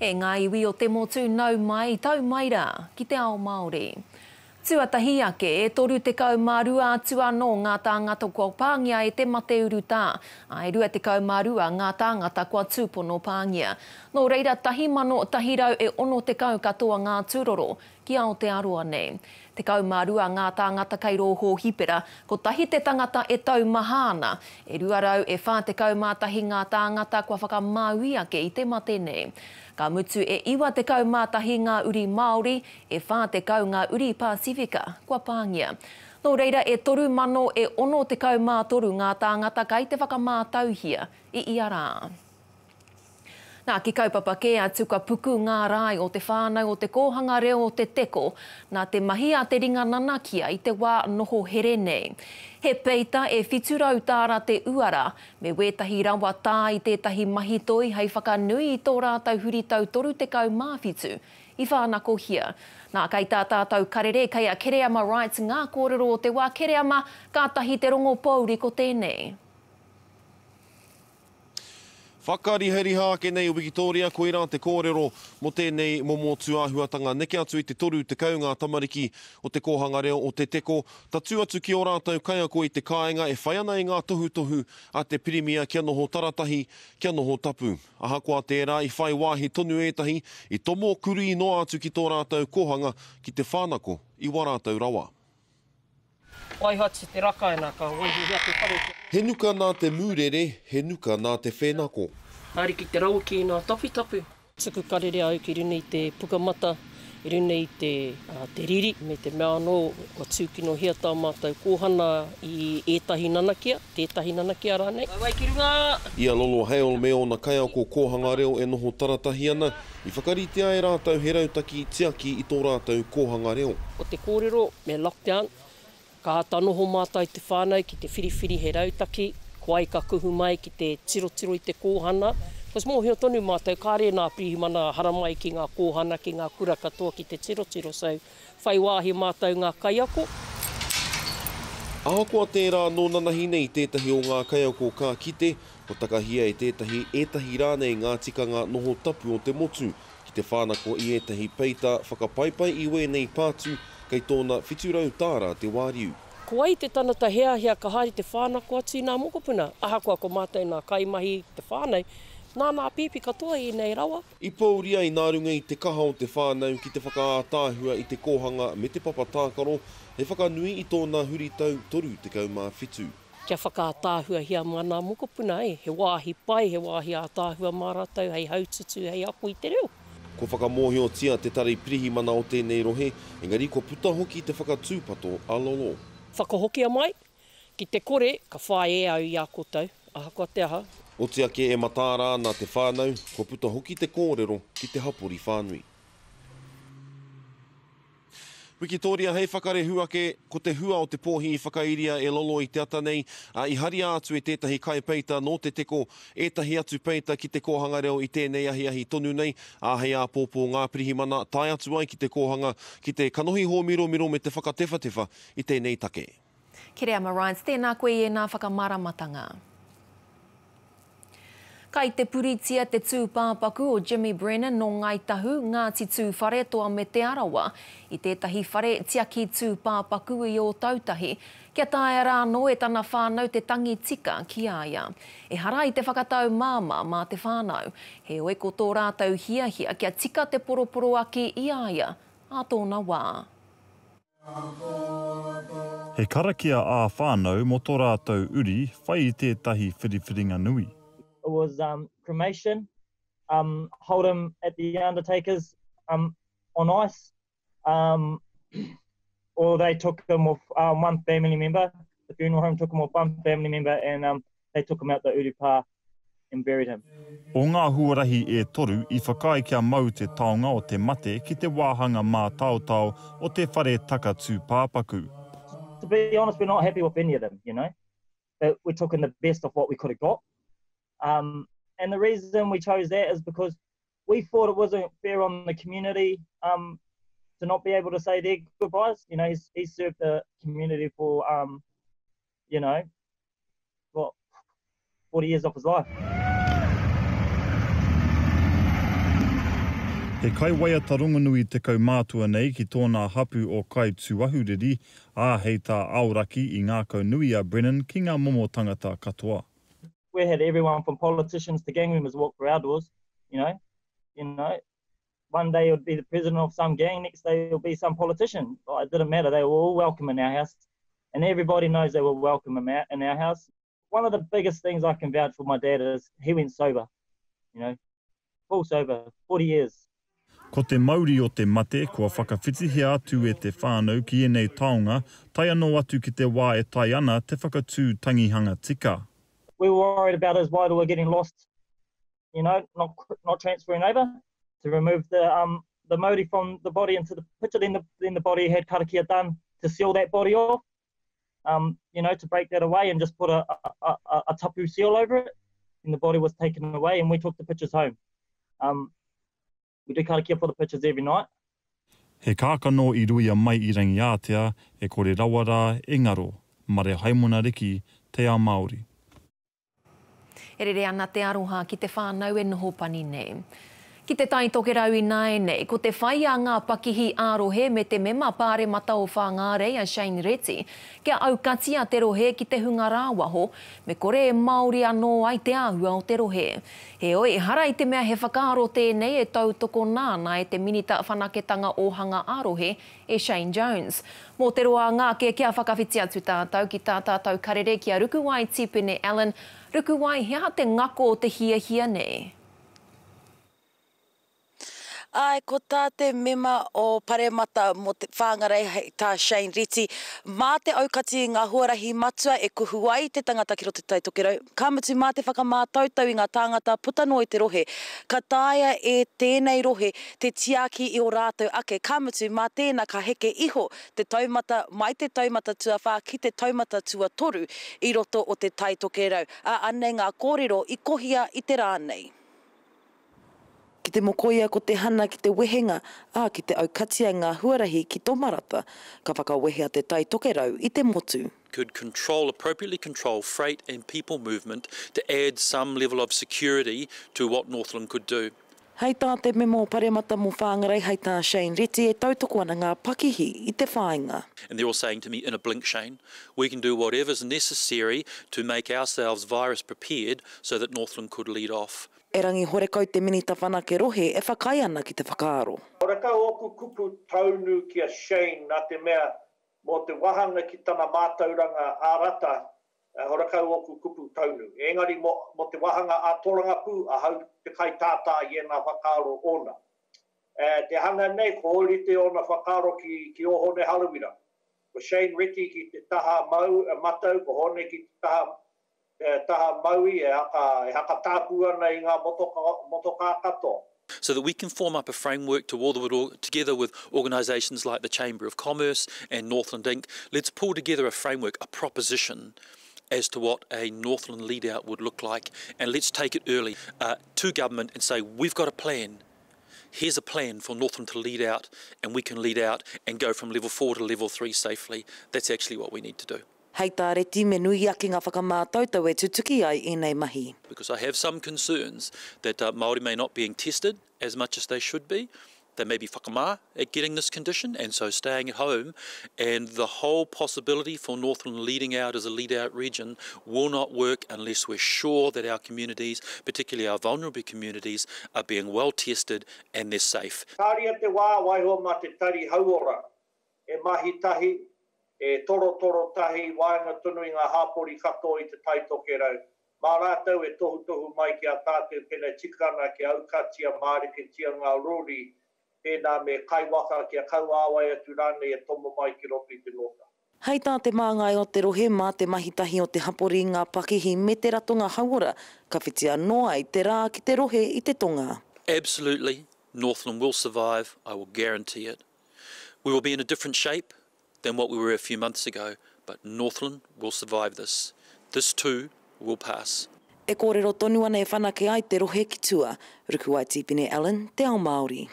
E ngā iwi o te motu nau mai, tau mai rā ki te ao Māori. Tuatahi ake, e 32 atu anō ngā tāngata kua pāngia e te mate urutā, ā, e 22 ngā tāngata kua tūpono pāngia. Nō reira, 1,160 katoa ngā tūroro ki Aotearoa nei. 12 ngā tāngata kei rō hōhipera, kotahi te tangata e taumaha ana. E 241 ngā tāngata kua whakamāui ake i te mate nei. Ka mutu e 91 ngā uri Māori, e 40 ngā uri Pasifika kua pāngia. Nō reira e 3,000 e 63 ngā tāngata kei te whakamātauhia i ia rā. Nā, ki kaupapa kē atu kua puku ngā rae o te whānau o Te Kōhanga Reo o Te Teko nā te mahi a te ringa nanakia i te wā noho here nei. He peita e 700 tāra te uara, me wētahi rawa tā i tētahi mahi toi hei whakanui i tō rātou huritau 37 i whānakohia. Nā, kei tā tātou karere, kei a Kereama Wright ngā kōrero o te wā Kereama, kātahi te rongo pōuri ko tēnei. Whakarihariha ake nei o Wikitōria, koirā te kōrero mō tēnei momo tūāhuatanga. Neke atu i te 30 ngā tamariki o Te Kōhanga Reo o Te Teko, tatū atu ki ō rātou kaiako i te kāinga e whai ana i ngā tohutohu a te Pirimia kia noho taratahi, kia noho tapu. Ahakoa tērā, i whai wāhi tonu ētahi, i tomo kurī noa atu ki tō rātou kōhanga ki te whānako i wā rātou rawa. Waiho atu te raka ena ka waihohia te whare kia. He nuka nā te mūrere, he nuka nā te whēnako. Haere ki te rawa ki nā taputapu. Tuku karere au ki runa i te pukamata, i runa i te, te riri, me te mea anō kua tūkinohia tā mātou kōhana i ētahi nanakia, tētahi nanakia rānei. Waiwai ki runga! I a Lolo Hale me ōna kaiako kōhanga reo e noho taratahi ana, i whakaritea e rātou he rautaki tiaki i tō rātou kōhanga reo. Ko te kōrero me lockdown, ka āta noho mātou te whānau ki te whiriwhiri he rautaki, ko ai ka kuhu mai ki te tirotiro i te kōhana, because mōhio tonu mātou kāre nā pirihimana haramai ki ngā kōhana, ki ngā kura katoa ki te tirotiro, so whai wāhi mātou ngā kaiako. Ahakoa tērā, nō nanahi nei tētahi o ngā kaiako ka kite, Kua takahia e tētahi, ētahi rānei ngā tikanga noho tapu o te motu, ki te whānako i ētahi peita whakapaipai i wēnei pātu kei tōna 700 tāra te wāriu. Ko wai te tangata heahea ka haere te whānako atu i nā mokopuna, ahakoa ko mātou nā kaimahi, te whānau, nā nā pēpi katoa ēnei rawa. I pōuri ai nā runga i te kaha o te whānau ki te whakaātaahua i te kōhanga me te papa tākaro hei whakanui i tōna huritau 37. Kia whakaātaahuahia mā nā mokopuna, e, he wāhi pai, he wāhi ātaahua mā rātou hei haututu, hei ako i te reo. Kua whakamōhiotia te tari pirihimana o tēnei rohe, engari kua puta hoki te whakatūpato a Lolo. Whakahokia mai, ki te kore, ka whāia e au i a koutou, ahakoa te aha. Oti ake e mataara ana te whānau, kua puta hoki te kōrero ki te hapori whānui. Wikitoria hei whakarehu ake, ko te hua o te pōhi i whakairia e Lolo i te ata nei, ā, i haria atu e tētahi kaipeita nō Te Teko ētahi atu peita ki te kōhanga reo i tēnei ahiahi tonu nei, ā, hei āpōpō ngā pirihimana tae atu ai ki te kōhanga ki te kanohi hōmiromiro me te whakatewhatewha i tēnei take. Kereama Rines, tēnā koe i ēnā whakamāramatanga. Kai te puritia te tūpāpaku o Jimmy Brennan nō Ngāi Tahu, Ngāti Tūwharetoa me Te Arawa i tētahi whare tiaki tūpāpaku i Ōtautahi, kia taea rā anō e tana whānau te tangi tika ki a ia. Ehara i te whakatau māmā mā te whānau, heoi ko tō rātou hiahia kia tika te poroporoaki i a ia ā tōna wā. He karakia ā-whānau mō tō rātou uri whai i tētahi whiriwhiringa nui. It was um cremation um hold him at the undertakers um on ice um or they took him off um one family member the funeral home took him off one family member and um they took him out the urupā and buried him. O ngā huarahi e toru i whakaae kia mau te taonga o te mate ki te wāhanga mātaotao o te whare taka tūpāpaku. To be honest we're not happy with any of them, you know, but we're talking the best of what we could have got. Um, and the reason we chose that is because we thought it wasn't fair on the community um, to not be able to say their goodbyes. You know, he's, he's served the community for, um, you know, what, 40 years of his life. He kaiwaiata rongonui te kaumātua nei ki tōna hapū o Kai Tūahuriri, ā, hei tā Aoraki i ngākaunui a Brennan ki ngā momo tangata katoa. We had everyone from politicians to gang members walk through our doors, you know, you know, one day it would be the president of some gang, next day it would be some politician. It didn't matter, they were all welcome in our house. And everybody knows they were welcome in our, in our house. One of the biggest things I can vouch for my dad is he went sober, you know, full sober, 40 years. Ko te mauri o te mate kua whakawhitihia atu e te whānau ki ēnei taonga, tae anō atu ki te wā e tae ana te whakatū tangihanga tika. We were worried about his wairua getting lost, you know, not, not transferring over, to remove the, um, the mauri from the body into the picture, then the, then the body had karakia done to seal that body off, um, you know, to break that away and just put a, a, a, a tapu seal over it. And the body was taken away and we took the pictures home. Um, we do karakia for the pictures every night. He kākano i ruia mai i Rangiātea, e kore rawa rā e ngaro. Mare Haimona Riki, Te Ao Māori. E rere ana te aroha ki te whānau e noho pani nei. Ki Te Tai Tokerau ināianei, ko te whai a ngā pakihi ā-rohe me te mema pāremata o Whāngārei a Shane Reti kia aukatia te rohe ki te hunga rāwaho me kore e Māori anō ai te āhua o te rohe. Heoi, ehara i te mea he whakaaro tēnei e tautokona ana e te Minita Whanaketanga Ōhanga ā-Rohe e Shane Jones. Mō te roanga ake kia whakawhiti atu tātou ki tā tātou karere ki a Rukuwai Tipene Allen. Rukuwai, he aha te ngako o te hiahia nei? Āe, ko tā te mema o Paremata mō te Whāngarei hei tā Shane Reti, mā te aukati i ngā huarahi matua e kuhu ai te tangata ki roto i Te Tai Tokerau, ka mutu mā te whakamātautau i ngā tāngata puta noa i te rohe, ka taea e tēnei rohe te tiaki i ō rātou ake, ka mutu, mā tēnā ka heke iho te taumata mai te taumata tuawhā ki te taumata tuatoru i roto o Te Tai Tokerau, ā, anei ngā kōrero i kohia i te rā nei. Ki te mokoia ko te hana ki te wehenga, ā, ki te aukatia ngā huarahi ki Tomarata, ka whakawehea Te Tai Tokerau i te motu. Could control, appropriately control freight and people movement to add some level of security to what Northland could do. Hei tā te mema o Paremata mō Whāngarei, hei tā Shane Reti, e tautoko ana ngā pakihi i te whāinga. And they're all saying to me, in a blink, Shane, we can do whatever's necessary to make ourselves virus prepared so that Northland could lead off. Erangi horekau te Minita Whanake Rohe e whakaae ana ki te whakaaro. Horekau ōku kupu taunu ki a Shane nā te mea mō te wahanga ki tana mātauranga ā-rata Horakau ōku kupu taunu. Engari mō, mō te wāhanga ā-tōrangapū, ahau te kaitātā i ēnā whakaaro ōna. E, te hanga nei, ko ōrite ōna whakaaro ki, ki ō Hōne Harawira. Ko Shane Reti ki te taha mau, matau, ko Hōne ki te taha, taha maui e haka, e haka tāpū ana i ngā motoka, motokā katoa. So that we can form up a framework to all the, together with organisations like the Chamber of Commerce and Northland Inc. Let's pull together a framework, a proposition as to what a Northland lead-out would look like and let's take it early uh, to government and say we've got a plan. Here's a plan for Northland to lead out and we can lead out and go from level 4 to level 3 safely. That's actually what we need to do. Hei tā Reti me nui ake ngā whakamātautau e tutuki ai ēnei mahi. Because I have some concerns that uh, Māori may not being tested as much as they should be. They may be whakamā at getting this condition and so staying at home and the whole possibility for Northland leading out as a lead out region will not work unless we're sure that our communities, particularly our vulnerable communities, are being well tested and they're safe. Tāria te wā, waiho mā te tari hauora e mahi tahi, e torotoro tahi waenga tonu i ngā hāpori katoa i Te Tai Tokerau. Mā rātou e tohutohu mai ki a tātou pena tika ana kia aukatia māriketia ngā rori pēnā me kaiwaka kia kaua āwai atu rānei e tomo mai ki roto i te nōta. Hei tā te māngai o te rohe, mā te mahi tahi o te hapori, ngā pakihi me te ratonga hauora, ka whiti anō ai te rā ki te rohe i te tonga. Absolutely, Northland will survive, I will guarantee it. We will be in a different shape than what we were a few months ago, but Northland will survive this. This too will pass. E kōrero tonu ana e whanake ai te rohe ki tua. Rukuwai Tipene Allen, Te Ao Māori.